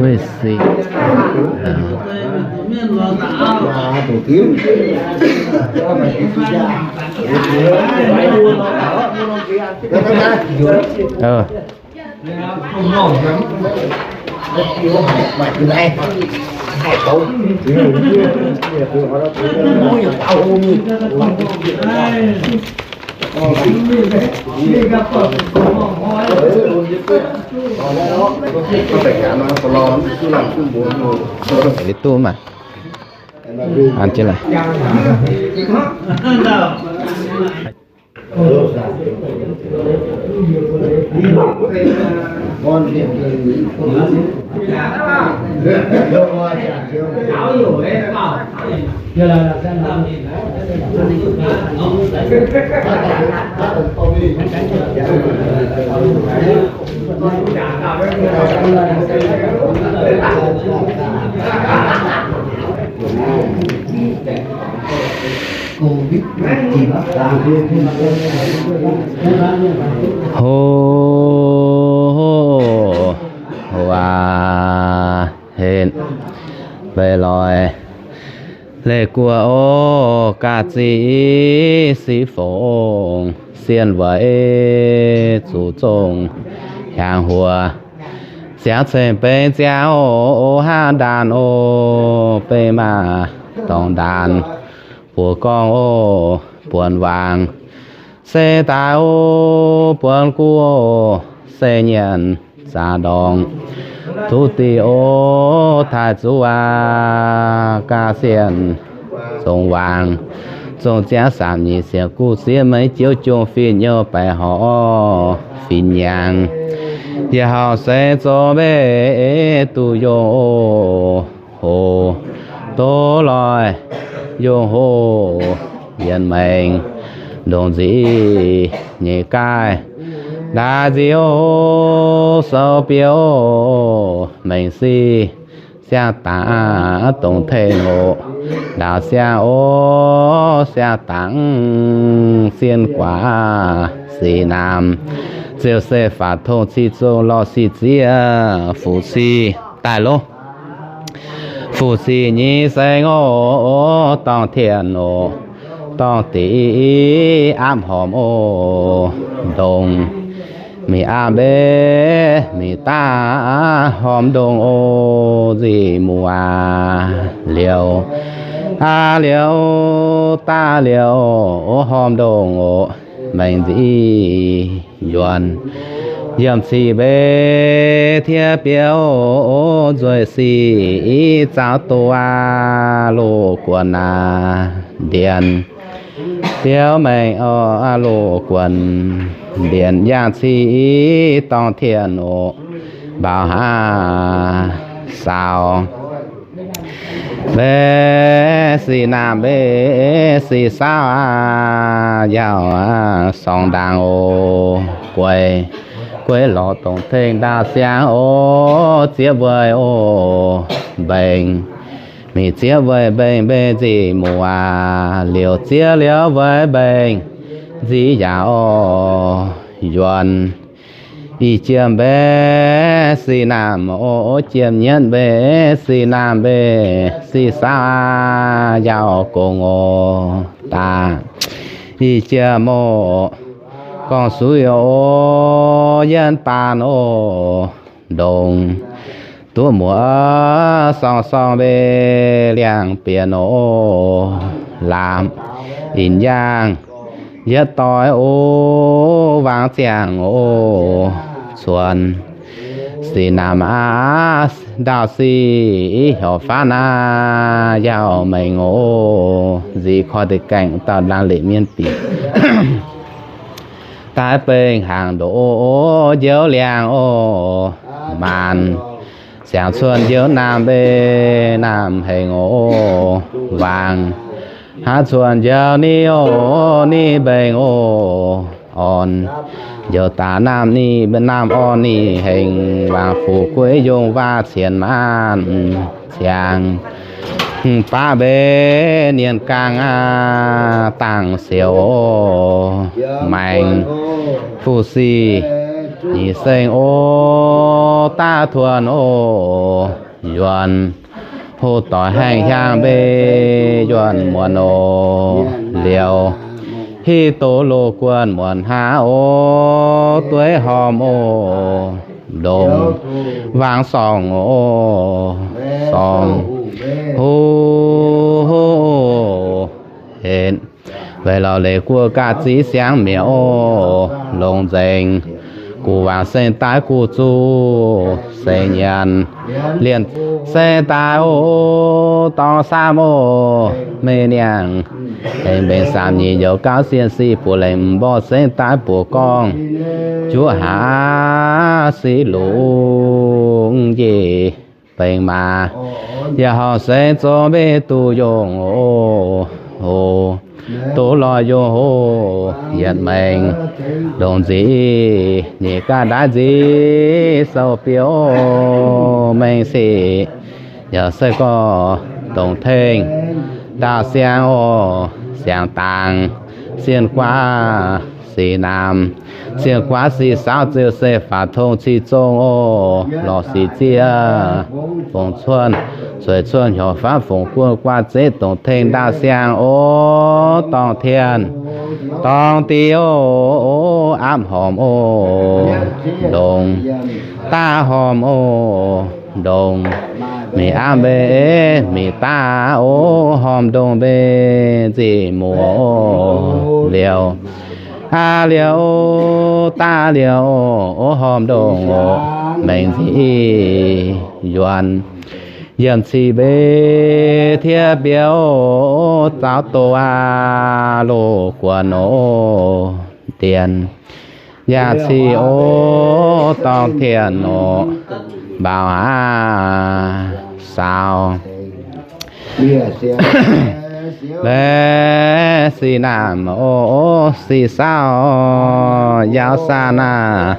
Weih sic. Duqv mv baac an jienv laaix. Hlo, hlo aac, henv mbeix loix. Leih guoqv oc, ga'zic siqv fongc, sienh weic zuqc zongh hiaangx huoc. Ziangx ceng beiv ziangx oc, haav ndaanh oc, beiv maaih dorngx ndaanh. Buoz gorngv oc, buonc wangc, se daaih oc, buonc guv oc, se nyanc zaqc ndorngx. Tuv diuh oc, taaih zuqc aac, ga'sienh zongc wangc. Zongh ziangx samx nyic siec guv sieqv meix jiouv jong fin-nyouv baeqc horc fin-nyangx. Yie hauh seix zoux mbeih duqv yongh oc, hoc doz loih yongh hoc yienx maengx, ndongc nzic nyeic gaaih ndaix nzic oc, sou biouv maengx sic siang dangx dongh tengx oc, ndaaux siang oc, siang dangx sienh guaax sic naamh, ziouc se faatv tongh cih zong lorh sic zieqv fuqv sic daaih loh. Fuqv sic nyei saeng oc, dorngh tien oc, dorngh diqv aapv hormh oc, ndongc mingh aapv mbev mingh daav hormh ndongc oc, nzic muoz aac, liouh aav liouh daav liouh oc, hormh ndongc oc, maengx nzic yuonx. Yiem cih mbev tiev biouv nzueic sic zaux doqc aac, loz guonc aac, ndienx biouv maengx oc, loz guonc ndienx yangh cih dorngh tien oc, mbaux haav saaux. Mbev sic naamh mbev sic saauv aac, yaac sorng ndaangc oc, gueix, gueix lorz dongh tengx ndaauh siangx oc, zieqv weic oc, mbengx, mingh zieqv weic mbengx mbev nzic muoz aac, liouh zieqv liouh weic mbengx nzic yaac oc, yuonx. Ih jiem mbev sic naamh oc, jiem nyienv mbev sic naamh mbev sic saauv aac, yaac gongx oc, daaih ih jiem oc, gorngv suiv oc, yienv baanh oc, ndongc duqv muoz sorng sorng mbev liangx bieqc oc, laamh in yaangh yietv doix oc, wangc ziangh oc, cuonx sic naamh aac, ndaauh sic heuc faanv aac, yaac maengx oc, nzic koi deix gaengh dauh laangz leic mienv bieqc. Daaih bengh hnaangx ndoqc oc, njoux liangx oc, maanc siangx cuotv njoux naamh mbev naamh hengx oc, wangc hnangv cuotv njoux ni oc, ni mbengx oc, orn njoux daaih naamh ni naamh orn ni hengx, wangc fuqv gueix yongh waac cien maanc ciangx. Baqv mbenc nienh gaangh aqv, dangh siouc maengx fu-sic nyic seng oc, daav tuonh oc, yuonx hoc doic haengh hiaangx mbenc yuonx muonz oc, liouh hiv doz loz guon muonz haav oc, dueiv hormh oc, ndongc wangv sorngh oc, sorngh huv henv. Weic lorz leiz guoqv gaax ziv siangx mi'aqv oc, longc nzengc gu'wuangc seng daaih gu'z zuqc seix nyanc, lienh seng daaih oc, dorng saamv oc, mei niangh hengx mbenc saamx nyic njoux gauv sienh sic buoz lengc m'nqorngv seng daaih buoz gorngv juov haav siqv lungz njiec bengx maaz, yaac horngc sengx zoux mbenc duqv yungh oc, doz lorz yungh hoc yietc maengx ndongc nzic, nyic gaav ndaaiv nzic sou-biouv mengh sic, yaac se gorx dongc tengx ndaauh siang oc, siangx dangx sienh guaav sic naamh, sienh guaav sic saauv ziouc se faatv tong cih zong oc, lorz sic zieqv fungx cuonh, zueiz cuonh hnyouv faatv fungx guonh guaav zeqv dongc tengx ndaauh siang oc, dorngh tienh dorngh diuh oc, aapv hormh oc, ndongc daav hormh oc, ndongc mingh aapv mbenc mingh daav oc, hormh ndongc mbenc nzic muoz oc, liouh aqv liouh daav liouh oc, hormh ndongc oc, mengh nzic yuonx yiem cih mbenc tiev biouv zaux doz aqv, loz guon oc, dienx yaac cih oc, dorngh tienh oc, mbaaux aqv saaux mbenc sic naamh oc, sic saauv yaauv saah naah,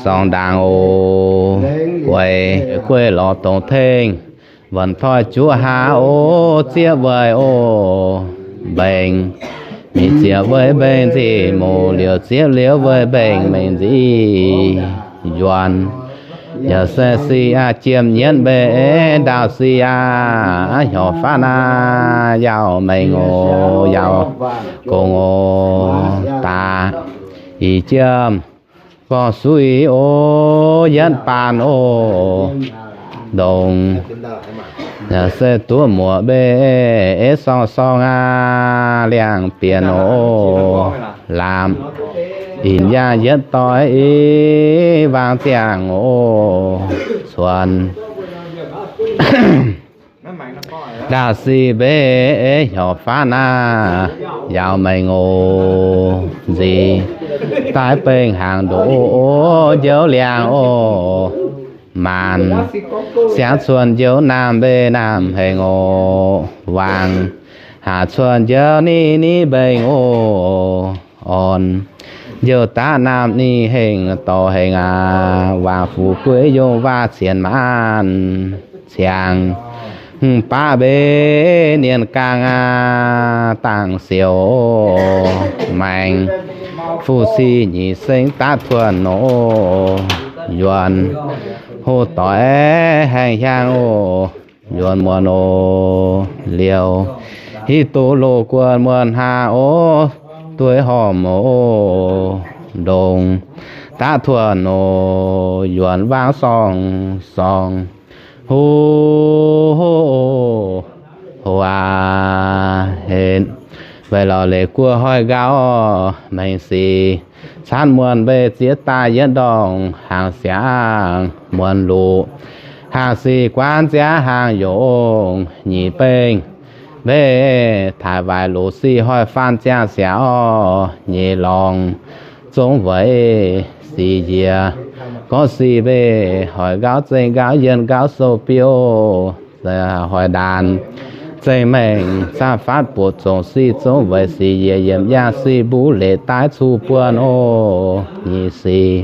sorngx ndaangc oc, gueiv gueiv lorz dongc tengx wuonx toi juov haav oc, zieqv weic oc, mbenc mingh zieqv weic mbenc nzic muoz, liouh zieqv liouh weic mbenc mengh nzic yuonx, yaac se sic aqv, jiem nyienv mbenc ndaauh sic aqv, hnyouv faanv aqv, yaauh mengh oc, yaauh gong oc, daaih ih jiem gorngv suiv oc, yietv baan oc, ndongc yaac se duqv muoc mbenc sorng sorng aqv, liangx bienh oc, laamh inc yaangh yietv doix i waang ziangh oc, cuonx ndaauh sic mbenc hnyouv faanv aqv, yaauh mengh oc, nzic daaih bengh hnaangx ndoqc oc, njoux liangx oc, maanc siangx cuonx njoux naamh mbenc naamh hengx oc, waang haac cuonx njoux ni ni mbenc oc, orn njoux daav naamh ni hengx dorh hengx aqv, waang fuqv gueiv yungh waac cienx maanc ciangx, baqv mbenc nienh gaangh aqv, dangh siouc maengx fu-sic nyic seng daav tuonh oc, yuonx hoc doix haengh hiaangx oc, yuonx muonz oc, liouh hiv duqv loz guon muonz haav oc, dueiv hormh oc, ndongc daav tuonh oc, yuonx waangv sorng sorng huv hoc aac, henv weic lorz leiz guoqv hoic nqaauv maengx sic, caanv muonz mbenc zieqv daaih yietv ndorngh hnaangx siangx muonz luqc, hnaangx sic guanv ziangx hnaangx yongc nyic bengh mbenc taaih waaic luqc sic hoic faanv ziangx siangx orv, nyic lorngx zong weic sic njiec gorngv sic mbenc hoic nqaauv zengh nqaauv yienh nqaauv sou-biouv hoic ndaanx zengh maengc zaah faatv buoqc zongc sic zong weic sic njiec yiemc yaangh sic mbuov leiz daaih cuh buonc oc, nyic sic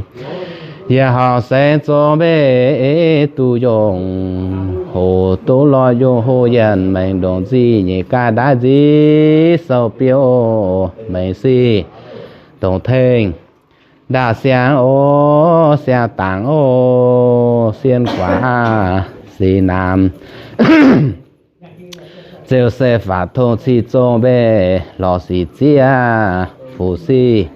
yie horngc sengx zong mbenc duqv yungh hoc duqv lorh yungh hoh yienh, mengh ndongc nzic nyeic gaai ndaaiv nzic sou biouv, mengh sic dongc tengx ndaauh siang oc, siang dangx oc, sienh guaax sic naamh. Ziouc se faatv tong cih zong mbeih lorz sic zieqv, fuqv sic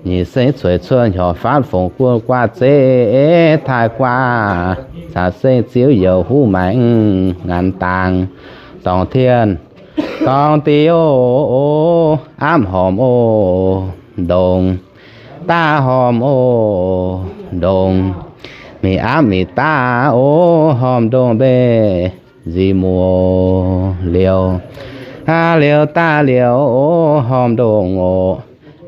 nyic sengv cueic cuotv hnyouv faatv fongc guon guaav zeiv taaih guaav, caux sengv ziouv youz huv maengx ngaanc dangx, dorngx tienh dorngx diuh oc, aapv hormh oc, ndongc daav hormh oc, ndongc mingh aapv mingh daav oc, hormh ndongc mbeih nzic muoz liouh, aav liouh daav liouh oc, hormh ndongc oc,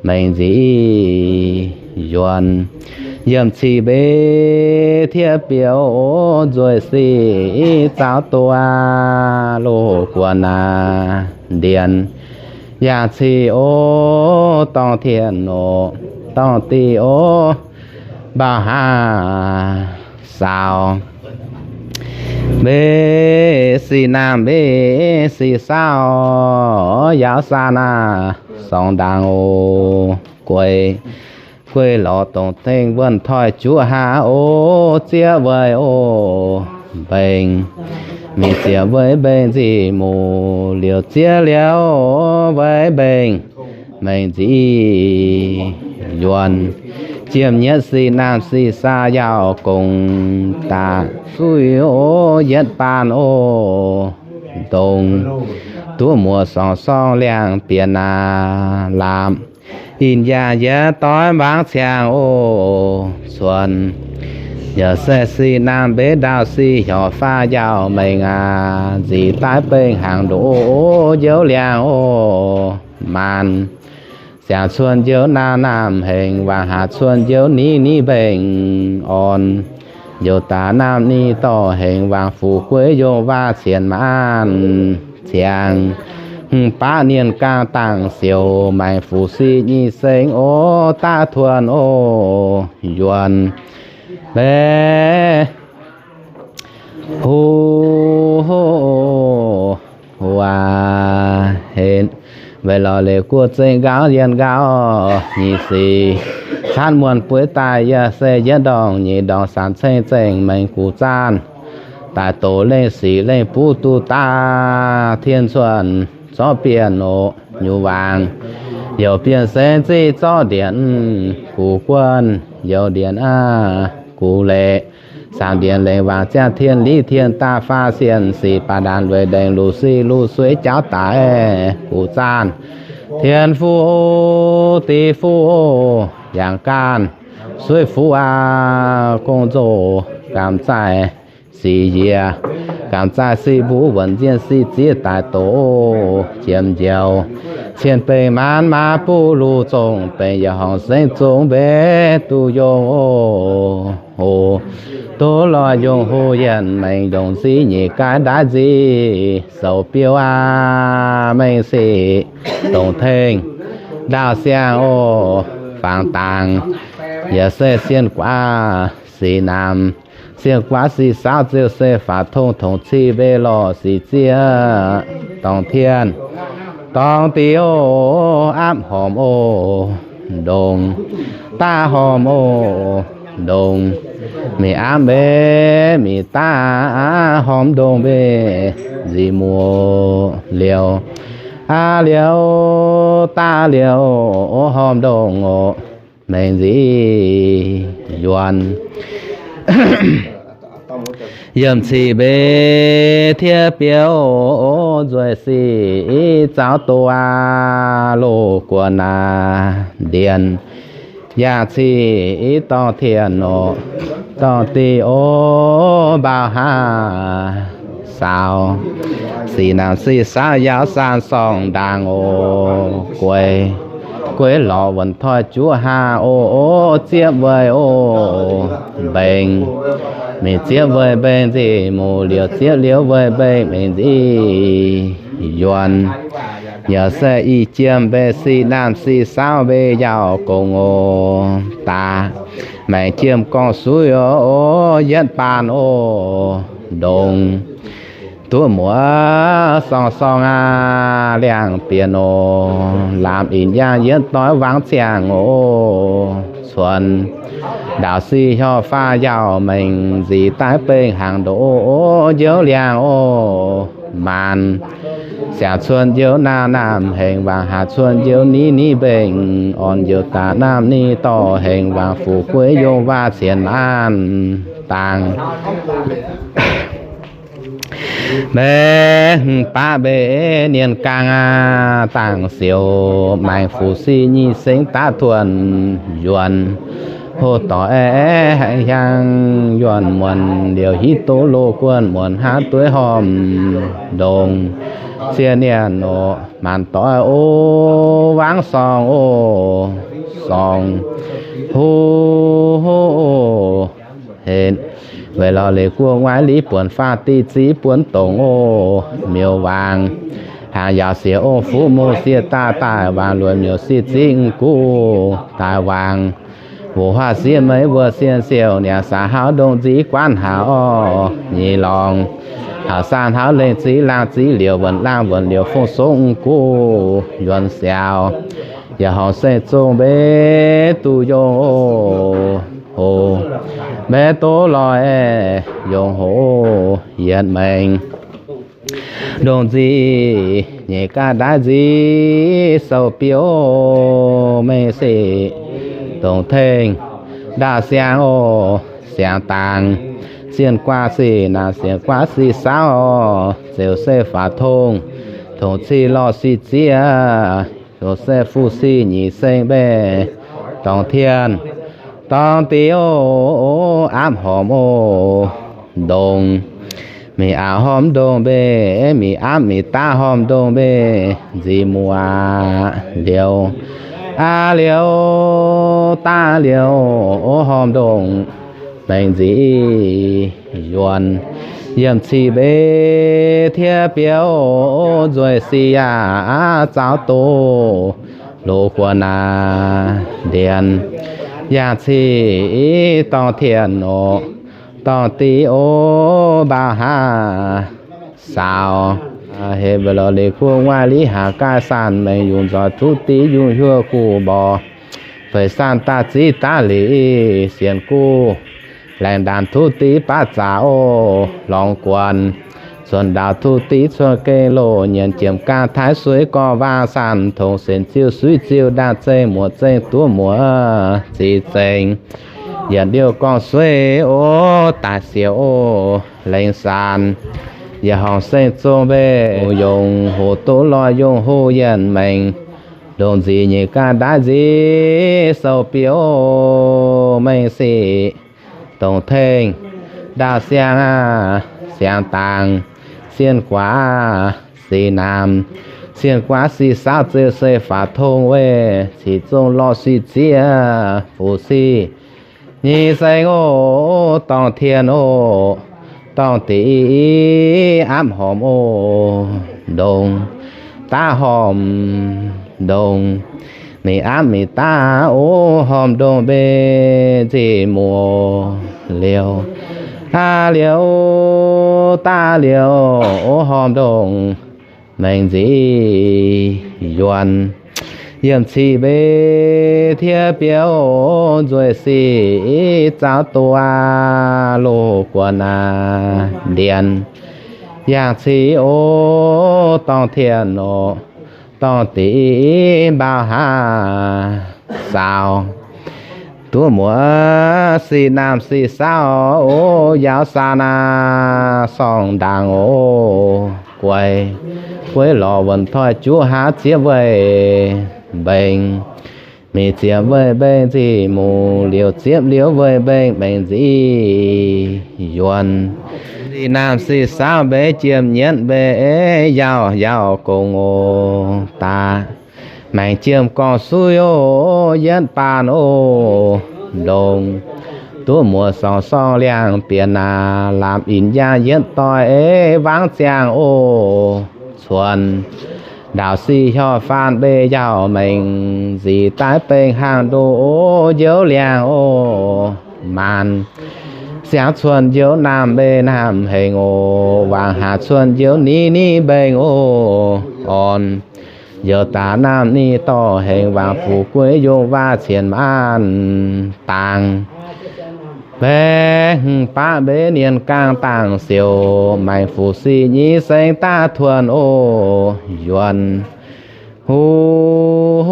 mengh nzic yuonx, yiem cih mbeix tiev biouv oc, nzueic sic zaux duqv loz guoqv naaic ndienx, yangh cih oc, dorngx tienh oc, dorngx diuh oc, mbauh haav saaux, mbeix sic naamh mbeix sic saauv, yaauv saah naaiv sorngx ndaangc oc, gueix, gueix lorz dongc tengx wuonh toiv juov haav oc, zieqv weic oc, mbengh, mingh zieqc weic mbengh nzic muc liouh, zieqv liouh weic mbengh mengh nzic yuonx, jiem nyietv sic naamh sic saauv, yaauv gongx daaih suiv oc, yietv baan oc, ndongc duqv muoz sorngx sorng liangx bieqc naaic laapc, inh yaangh yietv doix mbaangx ciangx oc, cuonx yaac se sic naamh mbeix ndaauv sic hnyouv faah yaauv mengh aac, nzic daaih bengh hnaangx ndoqv oc, njoux liangx oc, maanc siangx cuonx njoux naamh naamh hengx, wangc haaix cuonx njoux niv niv mbengh orn, njoux daaih naamh niv dorh hengx, wangc fuqv gueix yongh waac cien maanc ziangx, hmz baav nienh gaang dangh siouc maengx fuqv sic nyic sengx oc, daav tuonx oc, yuonx mbeih huv huv aac, henv weic lorz leiz guoqv zengv nqaauv yienh nqaauv nyic sic, caanv muonh bueix daaih yaac se yietv ndorngc nyeic ndorngc saanx ceng zengh mengh guv zaanv, daaih doqc lengh sic lengh buv duqv daav tien cuonx zorqv bienh oc, nyuv waangc youc bienh seix ziqv zorqv ndienx gux guonh, youc ndienx aqv gux leiz, saamc ndienx lengc waangc ziangh tien liv tien daaih faah sienh sic baac ndaanx lueic ndengc luc sic luc sueiv jauv daic guv zaanv, tien fuqv div fuqv yangh gaanh, sueiv fuqv aqv gong nzoh, gaamh zaih sic njiec, gaamh zaih sic mbuv wuonc nzienh sic zieqv daaih doqc jiem njoux, cien bengh maanc maaz buv luc zongh bengh yaac horngc sengv zungv mbeih duqv yongh oc. Hoc duqv lorh yungh hoh yienh mengh ndongc nzic nyeic gaai ndaaiv nzic soux biouv aqv. Mengh sic dongc tengx ndaauh siang oc, fangx dangx yaac se sienh guaav sic namx, sienh guaav sic saauv ziouc se faatv tong tongc cih mbeix lorh sic zieqv dorngx tienh dorngx diuh oc, aapv hormh oc, ndongc daav hormh oc, ndongc mingh aapv mbeix mingh daav hormh ndongc mbeih nzic muoz liouh, aav liouh daav liouh oc, hormh ndongc oc, mengh nzic yuonx. Yiem cih mbeix tiev biouv oc, nzueic sic zaux duqv aqv, loz guoqv naaic ndienx, yangh cih dorngx tienh oc, dorngx diuh oc, mbauh haav saaux, sic namx sic saauv yaauv saanh sorngh ndaangc oc, gueix, gueix lorz wuonh toiv juov haav oc, oc, ziepv weic oc, mbengh, mingh ziepv weic mbengh nzic muc liouh, ziepv liouh weic mbengh mingh nzic yuonx. Yaac se ih jiem mbeix sic namx sic saauv mbeix yaauv gongx oc, daaih maengx jiem gorngv suiv oc, yietv baan oc, ndongc duqv muoz sorng-sorng aqv, liangx bieqc nor, lamz inc yaangh yietv doix wangv ziangh oc. Cuonx ndaauv sic hiuv faah yaauh mengh nzic daaih bengh hnaangx ndoqv njoux liangx oc. Maanc siangx cuotv njoux naamh naamh hengx, wangc haaix cuotv njoux niv niv mbengh, orn njoux daaih naamh niv dorh hengx, wangc fuqv gueiv yongh waac cien maanc dangx. Mbenc baqv mbenc nienh gaangh aqv, dangc siouc maengx fuqv sic nyic sengx daav tuonx yuonx. Hoqc dorc aeqv, aeqv, haengh hiaang yuonh muonc liouc, hiv doz loz guonh muonc haav dueiv hormh ndongc. Ziex nienh oc, maanc doic o, wangv sorng oc, sorng huv henv. Weic lorz leiz guoqv nguaaiv liv buonc faah diqv ziqv buonc dongc oc, miuc-waangc hnaangx yaauc siex ong fuqv mouh sieqv daaih daaih waangc luonx miuc siqv ziqv guv daaih waangc. Wuov huaav sieqv meiv wuov sieqv siouh niaa saax hauv ndongc nziv guanv haaix orv nyic lorngx. Hauv saan hauv lengh ziv laangh ziv liouc wuonc laangh wuonc liouc fong songv guv yuonx siaaux. Yaac horngc seng zong mbenc duqv yongh oc, hoc mbenc doz loi yongh hoc yietc mengh. Ndongc nzic nyeic gaav ndaaiv nziv sou biouv mengh sic, dongc tengx ndaauv siangx oc, siangx dangx. Sienh guaav sic naamh, sienh guaav sic saauv oc, ziouc se faaux tong, tongc cih lorh sic zieqv, ziouc se fuqv sic nyic seng mbenc, dorngc tien dorngc diuv, aapv hormh oc, ndongc mingh aapv hormh ndongc mbenc, mingh aapv mingh daav hormh ndongc mbenc, nzic muoz liouc, aav liouc daav liouc, hormh ndongc mengh nzic yuonx. Yiemh cih mbenc tiev biouv nzueic sic yaac zaaux doz loz guoqv naaic ndienx, yangh cih dorngc tien oc, dorngc diuv, mbauh haav saaux. Hepc weic lorz leiz guoqv nguaaiv liv haac gaaih sanh mengh yungz nzoih tuv div yungh hiuv guv mborqc. Feix sanh daaih ziv daav lic sienx guv, laengz ndaanc tuv div baav zaax oc, lorngx guonx, cuonx ndaauv tuv div cuonx gengh loz nyienx jiemx gaangh taaix suiv gorx waac sanh tongx sienx ziuh suiv ziuh ndaangh zengh muoz zengh duqv muoz zic zengx. Yietc liouh gorngv suiv oc, daaih siouc oc, lengx saan. Yaac horngc seng zong mbenc yongh hoc doz loi yongh hoc yietc mengh. Ndongc nzic nyeic gaav ndaaiv nziv sou biouv mengh sic, dongc tengx ndaauv siangx aqv, siangx dangx. Sienh guaav sic naamh, sienh guaav sic saauv ziouc se faaux tong weih cic zong lorh sic zieqv fuqv sic nyic seng oc, dorngc tien oc, dorngc div aapv hormh oc, ndongc daav hormh ndongc, mingh aapv mingh daav oc, hormh ndongc mbenc nzic muoz liouc, aav liouc daav liouc oc, hormh ndongc mengh nzic yuonx. Yiemh cih mbenc tiev biouv nzueic sic zaaux doz loz guoqv naaic ndienx, yangh cih oc dorngc tien oc, dorngc div mbauh haav saaux. Duqv muoz sic naamh sic saauv oc, yaauv saa naaic sorng ndaangc oc, guaix gueiv lorz wuonc toi juv haav ziepv weih mbengh, mingh ziepc weih mbengh nzic muc liouc ziepv liouv weih mbengh mengh nzic yuonx. Sic naamh sic saauv mbenc jiem nyietv mbenc yauh yauh gong oc daaih. Maengc jiem gorngv suiv oc, yietv baan oc, ndongc duqv muoz sorng sorng liangx bieqc naaic, lamz inc yaangh yietv doix ei wangv ziangh oc, cuonx ndaauv sic hiuv faanh mbeix yauh mengh nzic daaih bengh hnaangx ndoqv oc, njoux liangx oc, maanc Ziangx cuotv njoux naamh mbeix naamh hengx oc. Wangc haac cuotv njoux ni ni mbengh oc. Orn njoux daaih naamh ni dorh hengx, wangc fuqv gueiv yungh waac cien maanc dangx. Mbaeqv baqv mbeix nienh gaangh dangh siouc, maengx fuqv sic nyei seng daav tuonh oc. Yuonh huv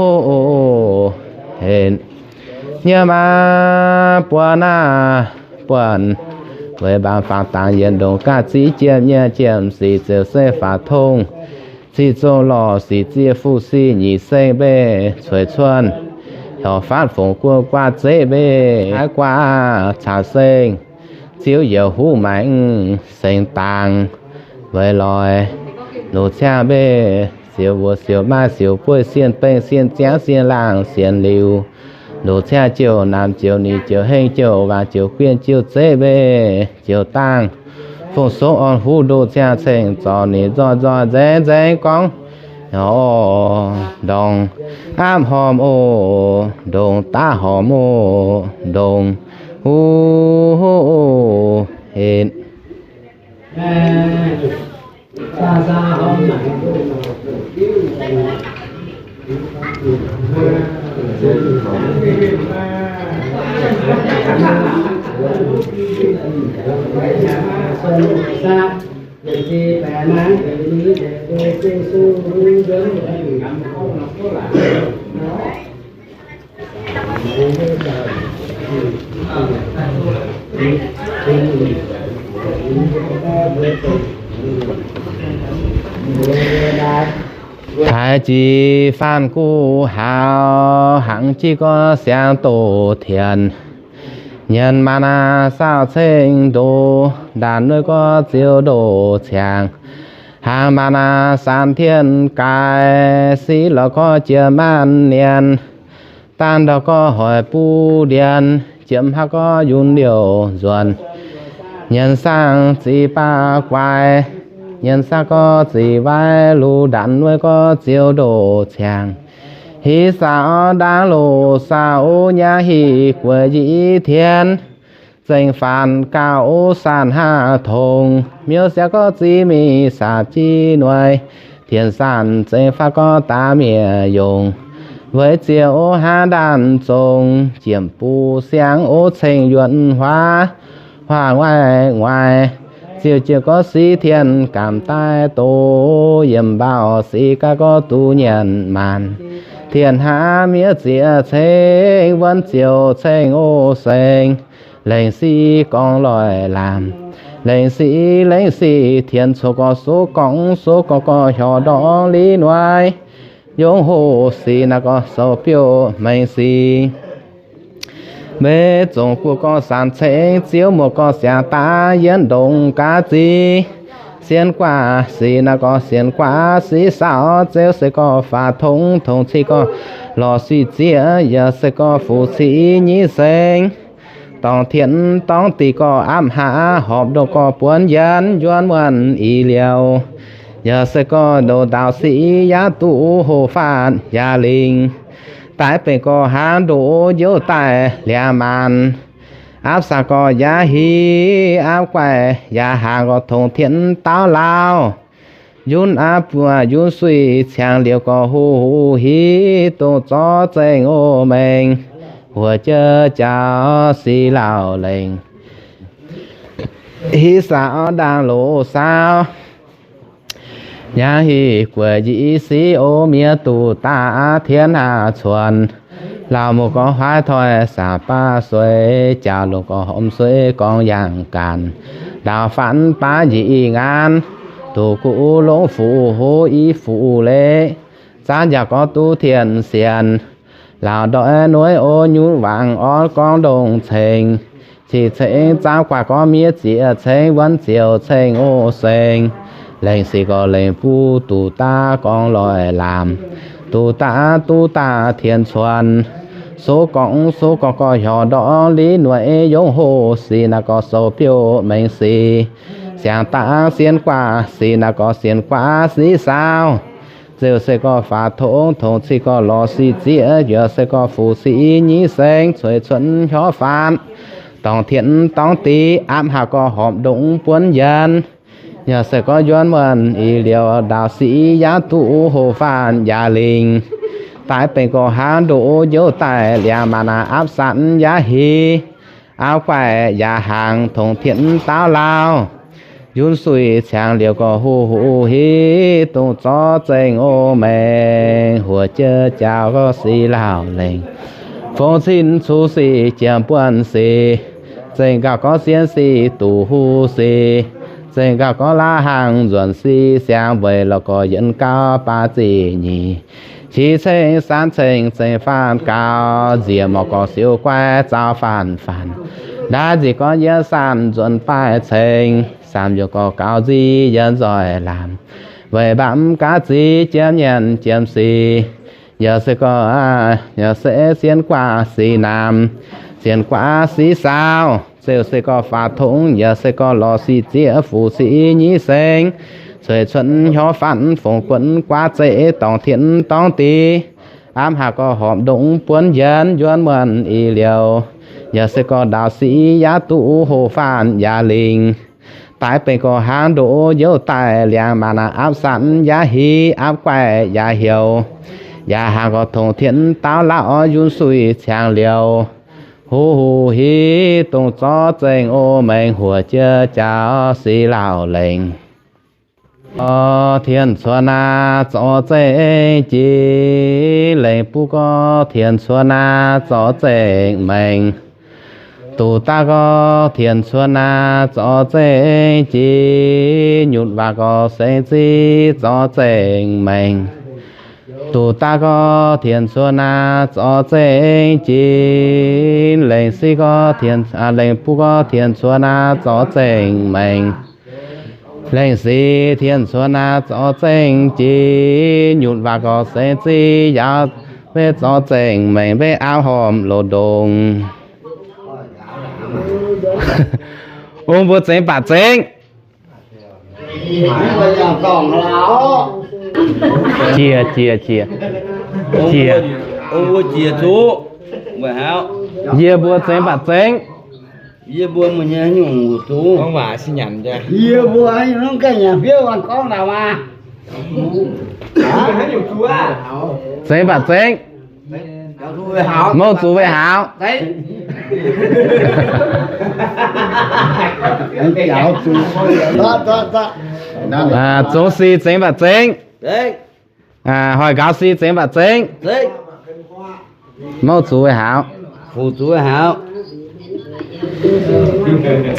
nyiemv maa buonv aav buonv, weic mbaanx faaux dangx yienx ndongc gaav ziqv jiem nyei jiem sic ziouc se faaux tong. Ziqv zong lorh sic zieqv fuqv sic nyic seng mbeih cueiv cuonv, horc fatv fongc guoqv guaav zeqv mbeih, aiv guaav caux seng, ziouv yiouc huv maengx seng dangx. Weic loix luqc ciangv mbeih siouc mbuoqc siouc maaih siouc bueiv sienh bengh sienh ziangv sienh laangh sienh liuz, luqc ciangv jiouc naamh jiouc nyic jiouc hengh jiouc waanc jiouc guienh jiouc zeqv mbeih jiouc dangh. Fongc songv orn huv ndoh ciangv ceng zorc nyic nzoih nzoih nzengc nzengc gorngv, ndongc aapv hormh oc, ndongc daav hormh oc, ndongc huv oc. Taaix jiex faanh guv haux, hnangv jiex gorx siangx doz tienx. Nyienx maanc naaiv saauv ceng ndoh, ndaanc nueiv gorx ziouc ndoh ciangx. Hnangv maanc naaiv saan tien gaaix, siqv lorz gorx jiex maanc nyienx. Daan ndau gorx hoic buv ndien, jiem haav gorx yunc liouc nzuonx. Nyienx saang ziqc baac guaix, nyienx saang gorx ziqc waaic, luv ndaanc nueiv gorx ziouc ndoh ciangx. Hitv saauv ndaangc loz saauv, nyaangc hic gueix njiec tien. Zengc faanx gauh sanc haav tongx, miuv siangx gorx ziqc mingh saapv jiv nueiv. Tien sanc zengc faanx gorx daav miev yongc, weic ziouc haav ndaanc zongc. Jiem buv siangx oc ceng yuonh huaav, huaav nguaaic nguaaic, ziouc jiem gorx siqv tien gamh daaih doz. Yiem mbaauh siqv gaax gorx duqv nyanc maanc, tien haav miev zieqc ceng, wuonv ziouc ceng oc seng. Lengc siqv gorngv loic lamz, lengc siqv lengc siqv tien coqv gorx soqv gorngv, soqv gorngv gorx hiuv ndorngx liv nueiv. Yongc hoc sic naaiv gorx soux biouv mengh sic. Mbeih zongc guoqv gorx sanc ceng, ziouv muoz gorx siangx daav yienv ndongc gaav ziqv. Sienx guaav sic naaiv gorx sienx guaav siqv saauv, ziouv se gorx faaux tongx, tongx ciqv gorx lorz siqv zieqv, yaac se gorx fuqv siqv nyei seng. Dorngc tienx dorngc diqc gorx aapv hlaax, horpc ndoh gorx buonv yienx, njuonv muonc ih liouh. Yaac se gorx ndoh ndaauv siqv yaac duqv hoqc faatv yaac lingc. Daiv benx gorx hnangv ndoqv njoux daaih liangx maanc. Aapv saah gorx yaac hiv, aapv guaih yaac hnaangx gorx tongx tienx daauv lauh. Yunv aapv buoz yunv suiv ciangx liuz gorx huv hiv, dongh zorqv zengc oc mengh, huoc jienv jaux siqv lauh lengc. Hiv saauv ndaangc loz saauv, nyaangc hic gueix njiec siqv oc, miev duqv daaih tien haav cuonx. Lauh muoz gorx huaav toi saah baav sueiv, jaax lungh gorx hormh sueiv gorngv yangh gaanc. Ndaauv faanv baav njiec ngaanv, duqv guv longc fuqv hov i fuqv leiz. Zaanv njaaux gorx duqv tien sienx, lauh ndortv nueiv oc nyunv wangc orn gorngv ndongc ceng. Cic ceng zaanv guaax gorngv miev zieqc ceng, wuonv ziouc ceng oc seng. Lengc sic gorx lengc buv duqv daav gorngv loic lamz, duqv daav duqv daav tien cuonx. Soqv gorngv soqv gorngv gorx hiuv ndorngx liv nueiv, yongc hoc sic naaiv gorx soux biouv mengh sic. Siangx daav sienx guaax sic naaiv gorx sienx guaax siqv saauv, ziouc se gorx faaux tongx, tongx ciqv gorx lorz siqv zieqv, yaac se gorx fuqv siqv nyei seng, cueiv cuonx hiuv faanv dorngc tienx dorngc diqv, aapv haac gorx horpc ndongx buonv yienx. Yaac se gorx yuonv muonh ih liouh, ndaauv sic yaac duqv hoqc faanh yaac lingc. Daaih benx gorx hnangv ndoqv njoux daaih, liangx maac naaic aapv sanx yaac hiv, aapv guaih yaac hnaangx tongx tienx daauv lauh. Yunv suiv ciangx liouh gorx huv huv hiv, dongh zorqv zengc o maengx, huoc jienv jaux gorx sic lauh lengc. Fongx cin cuv sic jiem buonv sic, zengc gauh gorx sienh sic duqv huv sic, zengc gauh gorx laav hnaangx nzuonx sic siang weic lorh gorx yienx gauh baav zic nyic, qix ceng saanv ceng zengc faanv gaux, nziex morc gorx siou guaiv zaux faanv faanv, ndaaiv nziex gorx yietv saanv nzuonx baaiv ceng, saamv youh gorx gaux nziv yietv nzoih laamc, weic mbaamv gaav ziv jiem nyanc jiem sic. Yaac se gorx, yaac se sienx guaav sic naamh, sienx guaav sic saau, ziouc se gorx faaux tongx, yaac se gorx lorz sic zieqv fuqv sic nyei seng, cueiz cuotv hnyouv faanv fongc guonv guaav zeiv dorngc tienx dorngc diqv, aapv haac gorx horpc ndongx buonv yienx yuonv muonh ih liouh, yaac se gorx ndaauv sic yaac duqv hoqc faanh yaac lingc. Daaih benx gorx hnangv ndoqv njoux daaih, liangx maac naaic aapv sanx yaac hiv, aapv guaih yaac heuc, yaac hnaangx gorx tongx tienx daauv lauh, oix yunv suiv ciangx liouh, huv huv hiv, dongh zorqv zengc o maengx, huoc jienv jaux sic lauh lengc. Gorx tien cuotv naaiv zorqv zengc jiex, lengc buv gorx tien cuotv naaiv zorqv zengc maengx. Duqv daaih gorx tien cuotv naaiv zorqv zengc jiex, nyutc waac gorx sengx ziv zorqv zengc maengx. Duqv daaih gorx tien cuotv naaiv zorqv zengc jiex, lengc sic gorx tien, lengc buv gorx tien cuotv naaiv zorqv zengc maengx. Lengc sic tien cuotv naaiv zorqv zengc jiex, nyutc waac gorx sengx ziv yaac mbenc zorqv zengc maengx mbenc auv horpc loz-ndongx. Ong mbuo zengx baac zengx. Jiex, jiex, jiex. Jiex. Yie mbuo zengx baac zengx. Yie mbuo mv nyungc zuqc. Yie mbuo mv gaengh nyanc fiev wangc gorngv ndau maah. Zengx baac zengx. Mouh zuqc weih haaux. Zongx si zengx baac zengx. Hoic nqaaux si zengx baac zengx. Mouh zuqc weih haaux.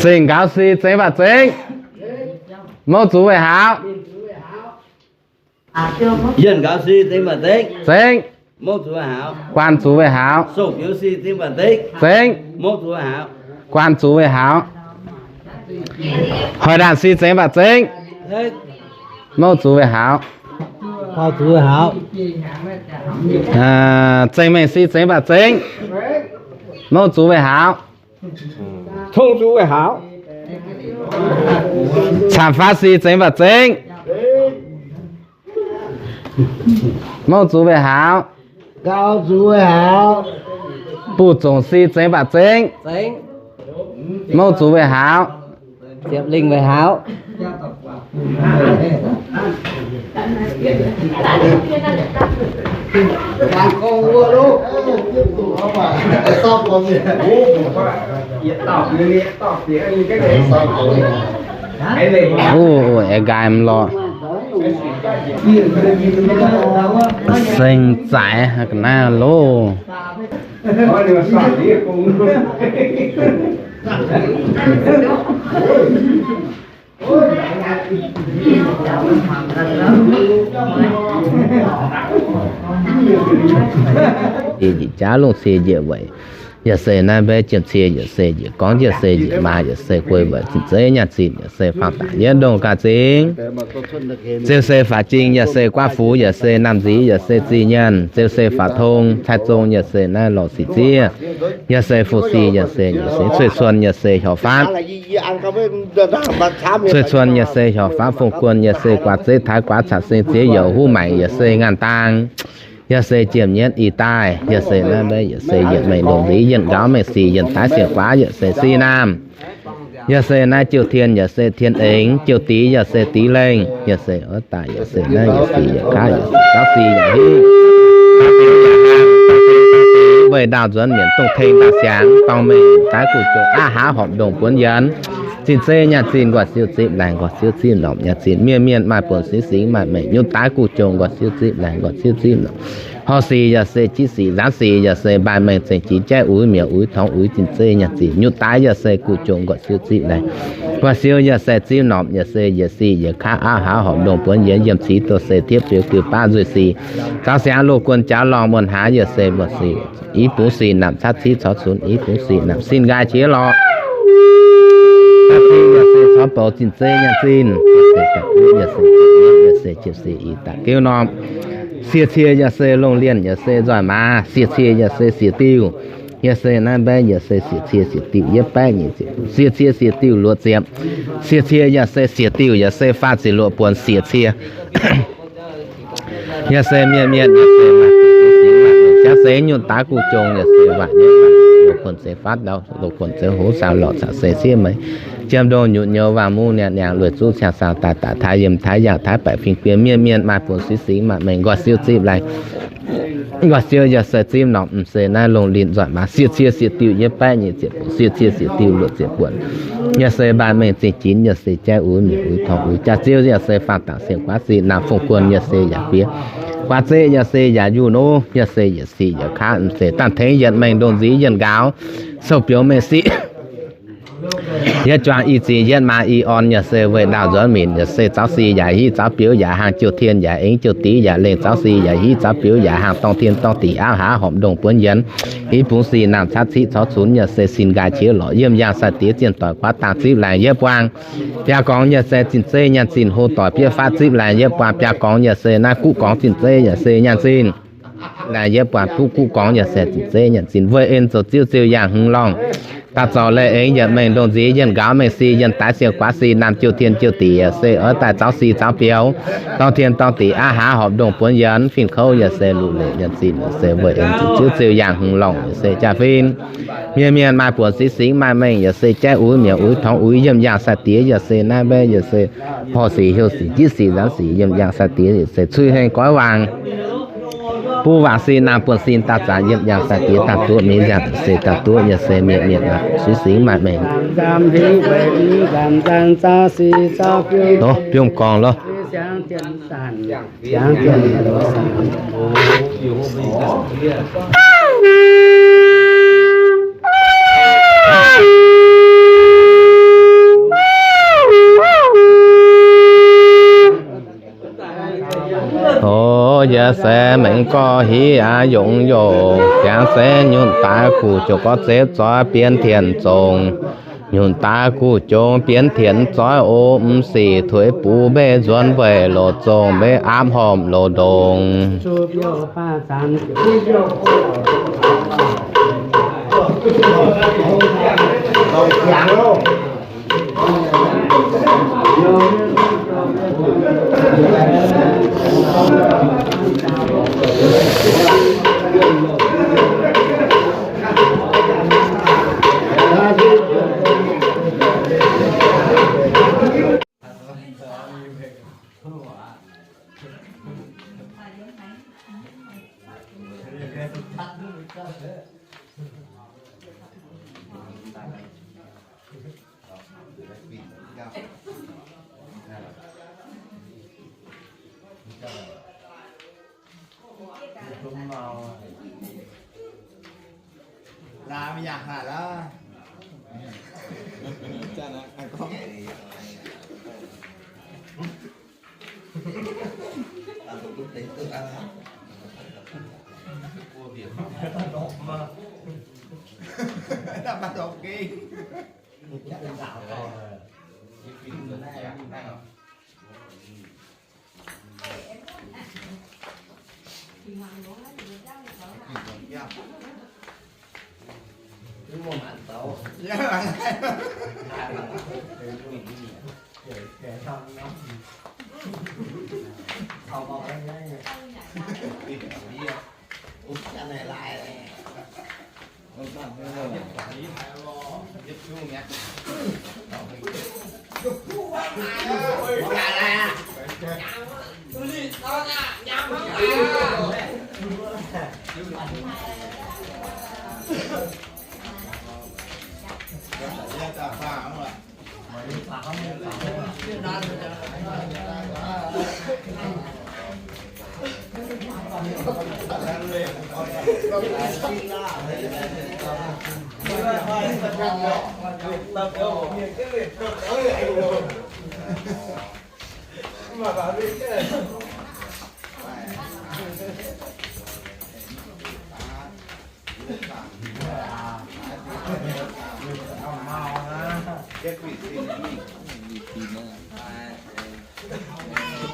Zengc nqaaux si zengx baac zengx. Mouh zuqc weih haaux. Zengx. Guanh zuqc weih haaux. Zengx. Guanh zuqc weih haaux. Hoic ndaanc si zengx baac zengx. Mouh zuqc weih haaux. Zengc mengh si zengx baac zengx. Mouh zuqc weih haaux. Camv-faav si zengx baac zengx. Mouh zuqc weih haaux. Buv zongc si zengx baac zengx. Mouh zuqc weih haaux. Ov, aengx nqaai mv lorqc. Seng zaix ga'naaiv loh. Njiec jaav lungh cie njiec weic, yaac se naaiv mbaeqv jiem cie, yaac se njiec gorngv, yaac se njiec maa, yaac se guei weic zinh zeiv nyaanh zinh, yaac se faang daaih yietv ndongh ganh zingh. Ziouc se faaux jing, yaac se guaav fuc, yaac se naamh nziez, yaac se zinh nyaanh, ziouc se faaux tong cai zong, yaac se naaiv lorz sic ziev, yaac se fu-si, yaac se, yaac se cueiv cuon, yaac se hiaaux faatv. Cueiv cuon yaac se hiaaux faatv, fong guon yaac se guaax zeiv taaix guaax caux seng ziex youc huv maengc yaac se ngaanh dang. Yaac se jiem nyietv ih daaih, yaac se naaiv mbaeqv, yaac se yietc mengh ndongc nziv, yietc nqaaux mengh sic, yietc daaix siec guaax, yaac se sic naamh. Yaac se naaiv jiouv tien, yaac se tien eix, jiouv diqv, yaac se diqv lengh, yaac se oix daaih, yaac se naaiv yietc sic yietc kaav, yaac se zaux sic yaac hiuv. Weih ndaauh nzuonx mienc dongh tengx ndaauh siangx, dorng mengh daaix guv jongc aqv, hlaax horpc ndongh buonv yienx. Zinh zeiv nyaanh zinh, nqoi siou zipv laengz, nqoi siou zipv norm nyaanh zinh, mienh mienh maaih buonc singx singx maaih mengh, nyutc daaix guv jongc, nqoi siou zipv laengz, nqoi siou zipv norm. Horh sic yaac se jiv sic nzaanv sic, yaac se mbaanh mengh zengc jiex jaiv uix mi'aqv, uix torngx uix zinh zeiv nyaanh zinh, nyutc daaix yaac se guv jongc, nqoi siou zipv laengz, nqoi siou yaac se zipv norm, yaac se yietc sic yietc kaav, aqv hlaax horpc ndongh buonv yienx, yiem cix doz se tiev biouv gux baav nzuih sic, zaux siangx loz guon jaux lorngh muonh haaix, yaac se muonh sic, i bungx sic naamh catv civ corc cunx, i bungx sic naamh sin nqaai qiex lorqc. Yaac se corc bouc zinh zeiv nyaanh zinh, yaac se da'buov, yaac se da'yietv, yaac se jiex sic i da'geuv norm. Sie cie yaac se longh lienh, yaac se nzoih maaz, sie cie yaac se siec diuh, yaac se naaiv mbaeqv, yaac se siec cie siec diuh yietv baeqv nyic ziepc, sie cie siec diuh luoqc ziepc, sie cie yaac se siec diuh, yaac se faah ziepc luoqc buonc siec cie. Yaac se mienh mienh, yaac se maaih siangx seix nyutc daaix guv jongc, yaac se waac nyei waac, loz-kuonx seix fatv ndau, loz-kuonx seix hoz saau lorqc caux seix sieqv meix, jiem ndongh nyutc nyouz waangh muv niangx niangx lueic zuqv ciangh saau daaih daaih taaix yiem taaix yangh taaix baeqc fingx fiev, mienh mienh maaih buonc singx singx maaih mengh, nqoi siou zipv laengz, nqoi siou yaac se zipv norm, m'seix naaiv longh linh nzoih maaz, sie cie siec diuh yietv baeqv nyic ziepc buonc, sie cie siec diuh luoqc ziepc buonc. Yaac se mbaanh mengh zingh jinx, yaac se jaiv uix mi'aqv, uix torngx uix jaav ziouv, yaac se faang dangc sienx guaav sic naamh fongc guon, yaac se yaac fiev guaav zeqv, yaac se yaac yunh nov, yaac se yietc sic yietc kaav, m'seix dangh tengx yietc mengh ndongh nziv yietc nqaaux, sou biouv mengh sic yietv juang i ziex yietv maa i orn, yaac se weih ndaauh nzuonx minc, yaac se zaux sic yaac hiuv, zaux biouv yaac hlang, jiouv tien yaac eix, jiouv diqv yaac lengh, zaux sic yaac hiuv, zaux biouv yaac hlang, dorng tien dorng diqc, aqv hlaax horpc ndongh buonv yienx, i bungx sic naamh catv civ corc cunx, yaac se sin nqaai qiex lorqc, yiem yangh sai-diex zienh doic guaav dangh zipv laengz yietv buang. Biaa gorngx yaac se zinh zeiv nyaanh zinh, hlo doic bieiv fatv zipv laengz yietv buang. Biaa gorngx yaac se naaiv guv gorngx zinh zeiv yaac se nyaanh zinh laengz yietv buang. Guv guv gorngx yaac se zinh zeiv nyaanh zinh, weih en zoux ziuv ziouc yangh hmz lorngh. Daaih zorc leih eix yietc mengh ndongh nziv, yienh nqaaux mengh sic, yienh daaix siec guaax sic, naamh jiouv tien jiouv diqc, yaac se oix daaih zaux sic zaux biouv, dorng tien dorng diqc, aqv hlaax horpc ndongh buonv yienx, fingx kouv yaac se luqc leic nyaanh zinh, yaac se weih en zoux ziuv ziouc yangh hmz lorngh, yaac se jaa-fin. Mienh mienh maaih buonc singx singx maaih mengh, yaac se jaiv uix mi'aqv, uix torngx uix, yiem yangh sai-diex yaac se naaiv mbaeqv, yaac se horh sic heuc sic jiv sic nzaanx sic, yiem yangh sai-diex yaac se cuiv heng goiv waangc. Buv waangc sin naamh buonv sin daaih zanc, yiem yangh sai-diex daaih duqv mingh nziangh, se daaih duqv yaac se mienh mienh maaih singx singx maaih mengh. Biomv gorngv loh. Oc, yaac se mengh gorx hiv aqv, yongc youh jangx se nyunc daaix guv jongc gorx zepv zoix bienx tienx zongc. Nyunc daaix guv jongc bienx tienx zoix o, m'sic tuix buv mbeix nzuonx weic loz zongc mbeix aapv horpc loz ndongc. Laa mv yangh haic lorqc.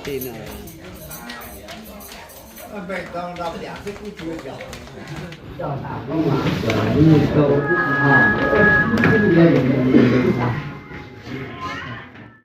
Tin